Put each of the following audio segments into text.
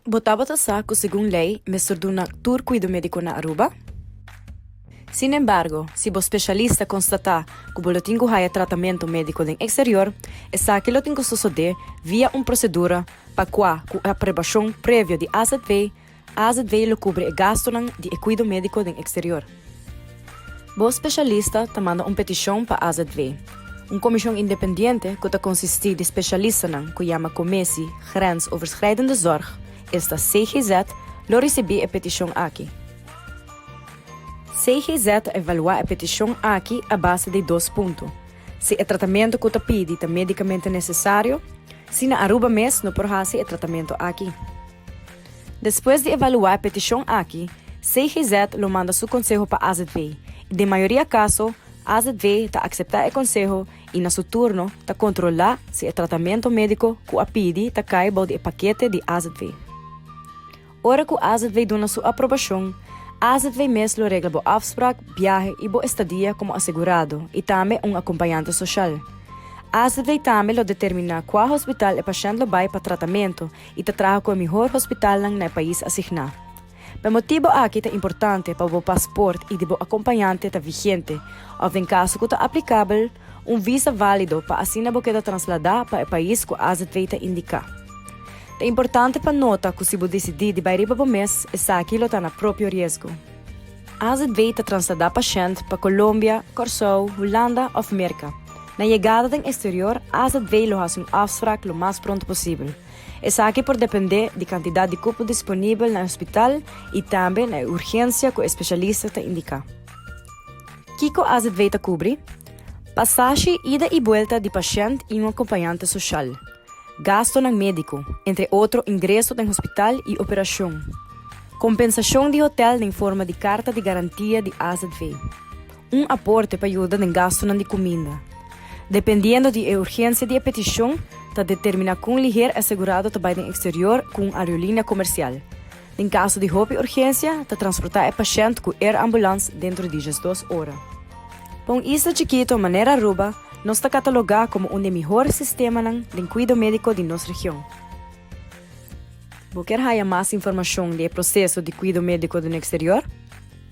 Bo tabata sa cu segun ley mester duna tur cuido medico na Aruba? Sin embargo, si bo specialista constata cu bo lo tin cu haya tratamento medico den exterior, esaki lo tin cu sosode via un procedura pa cua cu aprobacion previo di AZV, AZV lo cubri e gastonan di e cuido medico den exterior. Bo specialista ta manda un peticion pa AZV. Un comision independiente cu ta consisti di specialistanan cu yama Commissie Grensoverschrijdende Zorg, esta CGZ, lo ricibi e peticion aki. CGZ ta evalua e peticion aki a base di dos punto, si e tratamento cu ta pidi ta medicamente necesario, si na Aruba mes no por haci e tratamento aki. Despues di evaluá e petishon aki, CGZ lo manda su konseho pa AZV i den mayoria kaso AZV ta akseptá e konseho i na su turno ta kontrolá si e tratamentu médiko ku a pidi ta kai bou di e pakete di AZV. Ora ku AZV duna su aprobashon, AZV mes lo regla bo afsprak, biahe i bo estadia komo asegurado i tambe un akompañante soshal. AZV tambe lo determiná kua hospital e pashènt lo bai pa tratamentu i ta traha ku e mihor hospitalnan na e pais asigná. Pa e motibu aki ta importante pa bo pasport i di bo akompañante ta vigente òf den kaso ku ta aplikabel, un visa válido pa asina bo keda trasladá pa e pais ku AZV ta indiká. Ta importante pa nota ku si bo disidí di bai riba bo mes, esaki lo ta na propio riesgo. AZV ta trasladá pashènt pa Colombia, Kòrsou, Hulanda òf Merka. Na yegada den eksterior, AZV lo hasi un afsprak lo mas pronto posibel. Esaki por dependé di kantidat di kupo disponibel na e hospital i tambe na e urgensia ku e spesialista ta indiká. Kiko AZV ta kubri? Pasashi ida i buelta di pashènt i un akompañante soshal, gastonan médiko, entre otro ingreso den hospital i operashon, kompensashon di hotèl den forma di karta di garantia di AZV. Un aporte pa yuda den gastunan di kuminda. Dependiendo di e urgensia di e petishon, ta determiná kon liher e asegurado ta bai den eksterior ku un aerolínea komersial. Den kaso di hopi urgensia, ta transportá e pashènt ku air ambulans dentro di diesdos ora. Pa un isla chikito manera Aruba, nos ta katalogá komo un di e mihor sistemanan den kuido médiko di nos region. Bo kier haya mas informashon di e proseso di kuido médiko den eksterior?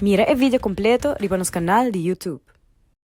Mira e video kompleto riba nos kanal di YouTube.